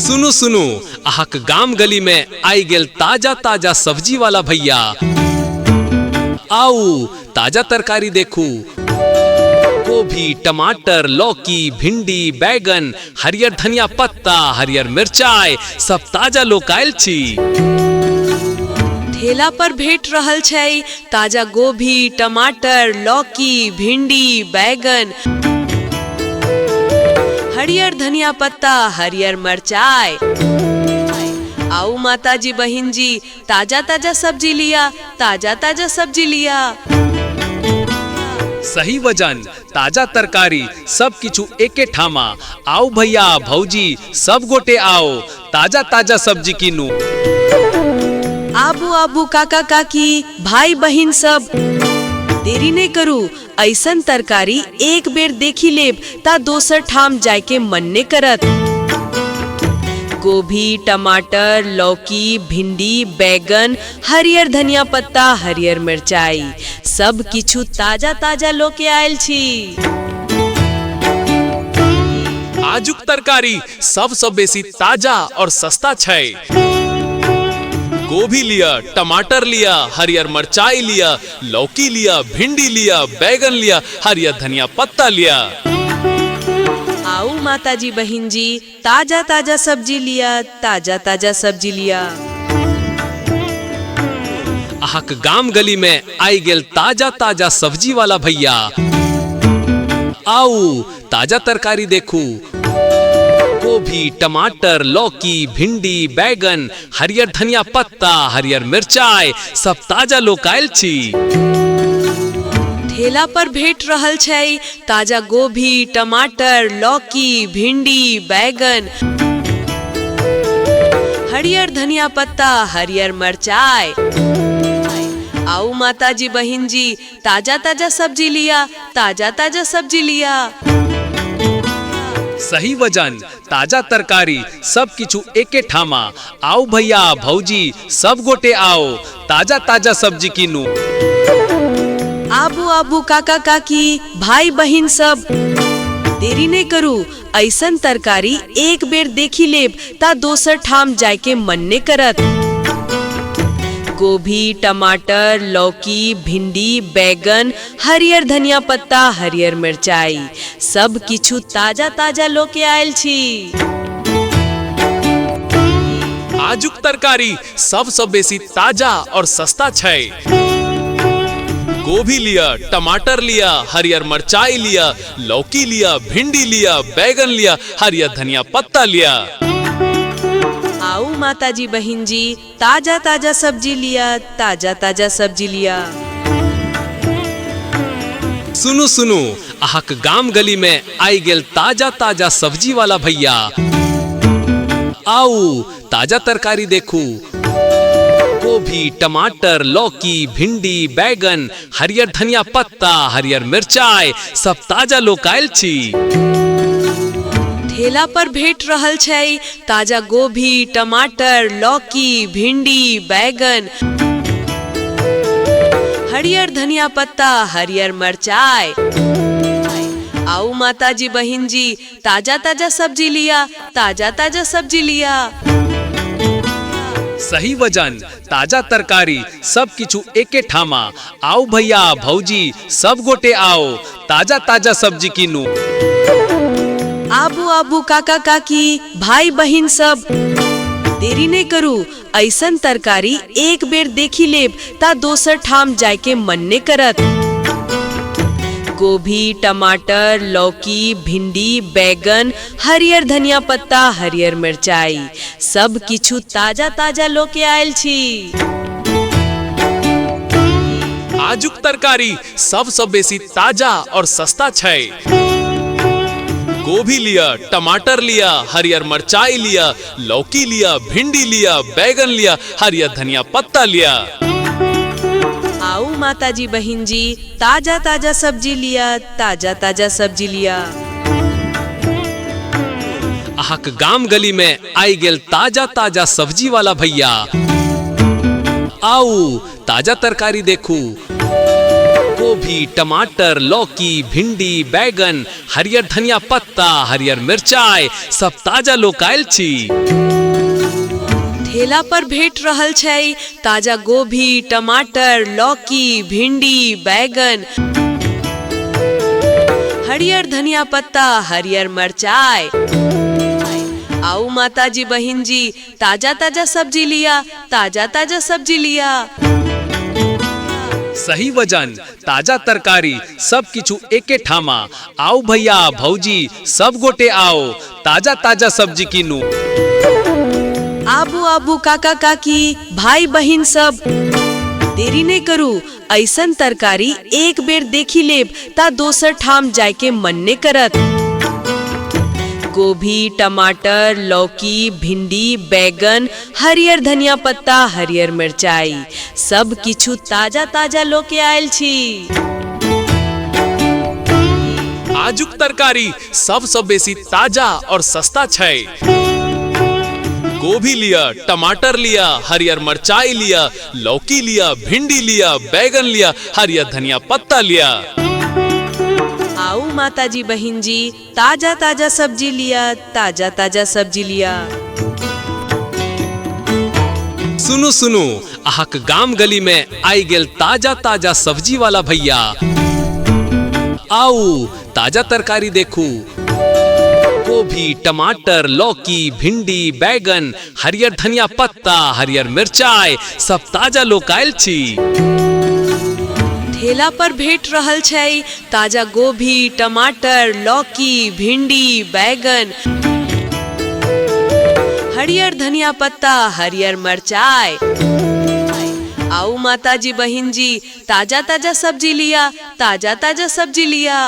सुनू सुनू, अहाँक गाम गली में आइ गेल ताजा ताजा सब्जी वाला भैया। आउ ताजा तरकारी देखू। गोभी, टमाटर, लौकी, भिंडी, बैगन, हरियर धनिया पत्ता, हरियर मिरचाई सब ताजा लोक आयल छी। ठेला पर भेट रहल छै ताजा गोभी, टमाटर, लौकी, भिंडी, बैगन, हरियर धनिया पत्ता, हरियर मरचाई। आऊ माताजी बहिन जी, ताजा ताजा सब्जी लिया, ताजा ताजा सब्जी लिया। सही वजन, ताजा तरकारी, सब किछु एके ठामा। आउ भैया भौजी सब गोटे आओ, ताजा ताजा सब्जी कीनू। आबू आबू काका काकी भाई बहिन सब, देरी नहीं करू। ऐसन तरकारी एक बेर देखी लेब ता दोसर ठाम जाय के मन ने करत। गोभी, टमाटर, लौकी, भिंडी, बैगन, हरियर धनिया पत्ता, हरियर मिरचाई सब किछु ताजा ताजा लोके आयल छी। आजुक तरकारी सबसँ बेसी ताजा और सस्ता छै। गोभी लिया, टमाटर लिया, हरियर मिरचाई लिया, लौकी लिया, भिंडी लिया, बैगन लिया, हरियर धनिया पत्ता लिया। आऊ माताजी बहिन जी, ताजा ताजा सब्जी लिया, ताजा ताजा सब्जी लिया। अहाँक गाम गली में आइ गेल ताजा ताजा सब्जी वाला भैया। आउ ताजा तरकारी देखू। गोभी, टमाटर, लौकी, भिंडी, बैगन, हरियर धनिया पत्ता, हरियर मिरचाई सब ताजा लोक आयल छी। ठेला पर भेट रहल छै ताजा गोभी, टमाटर, लौकी, भिंडी, बैगन, हरियर धनिया पत्ता, हरियर मरचाई। आऊ माताजी बहिन जी, ताजा ताजा सब्जी लिया, ताजा ताजा सब्जी लिया। सही वजन, ताजा तरकारी, सब किछु एके ठामा। आउ भैया भौजी सब गोटे आओ, ताजा ताजा सब्जी कीनू। आबू आबू काका काकी भाई बहिन सब, देरी नहीं करू। ऐसन तरकारी एक बेर देखी लेब ता दोसर ठाम जाय के मन ने करत। गोभी, टमाटर, लौकी, भिंडी, बैगन, हरियर धनिया पत्ता, हरियर मिरचाई सब किछु ताजा ताजा लोके आयल छी। आजुक तरकारी सबसँ बेसी ताजा और सस्ता छै। गोभी लिया, टमाटर लिया, हरियर मिरचाई लिया, लौकी लिया, भिंडी लिया, बैगन लिया, हरियर धनिया पत्ता लिया। आऊ माताजी बहिन जी, ताजा ताजा सब्जी लिया, ताजा ताजा सब्जी लिया। सुनू सुनू, अहाँक गाम गली में आइ गेल ताजा ताजा सब्जी वाला भैया। आउ ताजा तरकारी देखू। गोभी, टमाटर, लौकी, भिंडी, बैगन, हरियर धनिया पत्ता, हरियर मिरचाई सब ताजा लोक आयल छी। ठेला पर भेट रहल छै ताजा गोभी, टमाटर, लौकी, भिंडी, बैगन, हरियर धनिया पत्ता, हरियर मरचाई। आऊ माताजी बहिन जी, ताजा ताजा सब्जी लिया, ताजा ताजा सब्जी लिया। सही वजन, ताजा तरकारी, सब किछु एके ठामा। आउ भैया भौजी सब गोटे आओ, ताजा ताजा सब्जी कीनू। आबू आबू काका काकी भाई बहिन सब, देरी नहीं करू। ऐसन तरकारी एक बेर देखी लेब ता दोसर ठाम जाय के मन ने करत। गोभी, टमाटर, लौकी, भिंडी, बैगन, हरियर धनिया पत्ता, हरियर मिरचाई सब किछु ताजा ताजा लोके आयल छी। आजुक तरकारी सबसँ बेसी ताजा और सस्ता छै। गोभी लिया, टमाटर लिया, हरियर मिरचाई लिया, लौकी लिया, भिंडी लिया, बैगन लिया, हरियर धनिया पत्ता लिया। आऊ माताजी बहिन जी, ताजा ताजा सब्जी लिया, ताजा ताजा सब्जी लिया। अहाँक गाम गली में आइ गेल ताजा ताजा सब्जी वाला भैया। आउ ताजा तरकारी देखू। गोभी, गोभी, टमाटर, लौकी, भिंडी, बैगन, हरियर धनिया पत्ता, हरियर मिरचाई, सब ताजा लोकायल छी। ठेला पर भेट रहल छै ताजा गोभी, टमाटर, लौकी, भिंडी, बैगन, हरियर धनिया पत्ता, हरियर मरचाई। आऊ माताजी बहिन जी, ताजा ताजा सब्जी लिया, ताजा ताजा सब्जी लिया। सही वजन, ताजा तरकारी, सब किछु एके ठामा। आओ भैया भौजी, सब गोटे आओ, ताजा ताजा सब्जी कीनू। आबू आबू काका काकी, भाई बहिन सब, देरी नहीं करू। ऐसन तरकारी एक बेर देखी लेब ता दोसर ठाम जाय के मन नहीं करत। गोभी, टमाटर, लौकी, भिंडी, बैगन, हरियर धनिया पत्ता, हरियर मिरचाई, सब किछु ताजा ताजा लोके आयल छी। आजुक तरकारी सबसँ बेसी ताजा और सस्ता छै। गोभी लिया, टमाटर लिया, हरियर मिरचाई लिया, लौकी लिया, भिंडी लिया, बैगन लिया, हरियर धनिया पत्ता लिया। आऊ माताजी बहिन जी, ताजा ताजा सब्जी लिया, ताजा ताजा सब्जी लिया। सुनू सुनू, अहाँक गाम गली में आई गेल ताजा ताजा सब्जी वाला भैया। आऊ ताजा तरकारी देखू। गोभी, टमाटर, लौकी, भिंडी, बैगन, हरियर धनिया पत्ता, हरियर मिरचाई, सब ताजा लोकायल छी। ठेला पर भेट रहल छै ताजा गोभी, टमाटर, लौकी, भिंडी, बैगन, हरियर धनिया पत्ता, हरियर मरचाई। आऊ माताजी बहिन जी, ताजा ताजा सब्जी लिया, ताजा ताजा सब्जी लिया।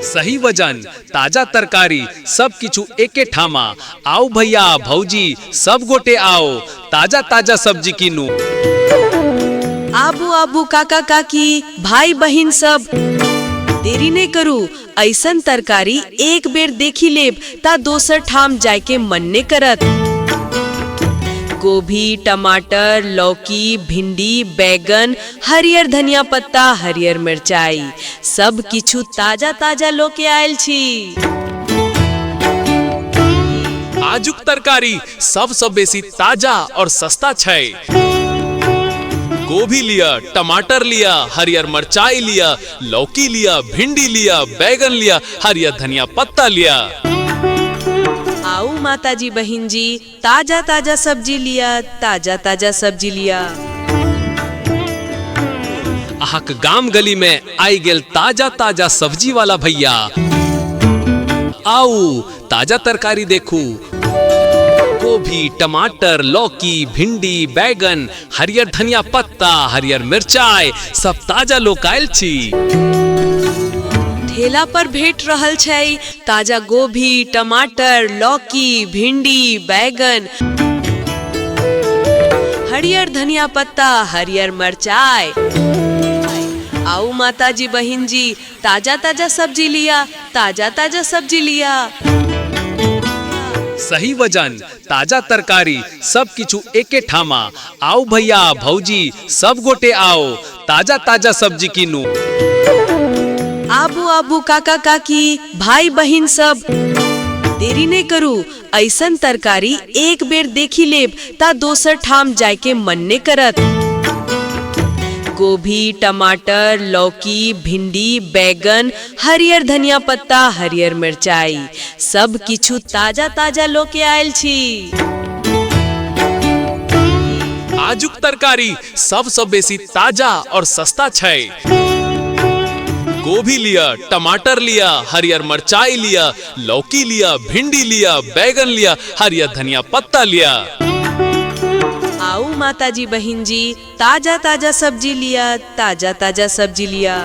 सही वजन, ताजा तरकारी, सब किछु एके ठामा। आओ भैया भौजी, सब गोटे आओ, ताजा ताजा सब्जी कीनू। आबू आबू काका काकी, भाई बहिन सब, देरी नहीं करू। ऐसन तरकारी एक बेर देखी लेब ता दोसर ठाम जाय के मन नहीं करत। गोभी, टमाटर, लौकी, भिंडी, बैगन, हरियर धनिया पत्ता, हरियर मिरचाई, सब किछु ताजा ताजा लोके आयल छी। आजुक तरकारी सबसँ बेसी ताजा और सस्ता छै। गोभी लिया, टमाटर लिया, हरियर मिरचाई लिया, लौकी लिया, भिंडी लिया, बैगन लिया, हरियर धनिया पत्ता लिया। आऊ माताजी बहिन जी, ताजा ताजा सब्जी लिया, ताजा ताजा सब्जी लिया। अहाँक गाम गली में आई गेल ताजा ताजा सब्जी वाला भैया। आऊ ताजा तरकारी देखू। गोभी, टमाटर, लौकी, भिंडी, बैगन, हरियर धनिया पत्ता, हरियर मिरचाई, सब ताजा लोकायल छी। ठेला पर भेट रहल छै ताजा गोभी, टमाटर, लौकी, भिंडी, बैगन, हरियर धनिया पत्ता, हरियर मरचाई। आऊ माताजी बहिन जी, ताजा ताजा सब्जी लिया, ताजा ताजा सब्जी लिया। सही वजन, ताजा तरकारी, सब किछु एके ठामा। आओ भैया भौजी, सब गोटे आओ, ताजा ताजा सब्जी कीनू। आबू आबू काका काकी, भाई बहिन सब, देरी नहीं करू। ऐसन तरकारी एक बेर देखी लेब ता दोसर ठाम जाय के मन नहीं करत। गोभी, टमाटर, लौकी, भिंडी, बैगन, हरियर धनिया पत्ता, हरियर मिरचाई, सब किछु ताजा ताजा लोके आयल छी। आजुक तरकारी सबसँ बेसी ताजा और सस्ता छै। गोभी लिया, टमाटर लिया, हरियर मिरचाई लिया, लौकी लिया, भिंडी लिया, बैगन लिया, हरियर धनिया पत्ता लिया। आऊ माताजी बहिन जी, ताजा ताजा सब्जी लिया, ताजा ताजा सब्जी लिया।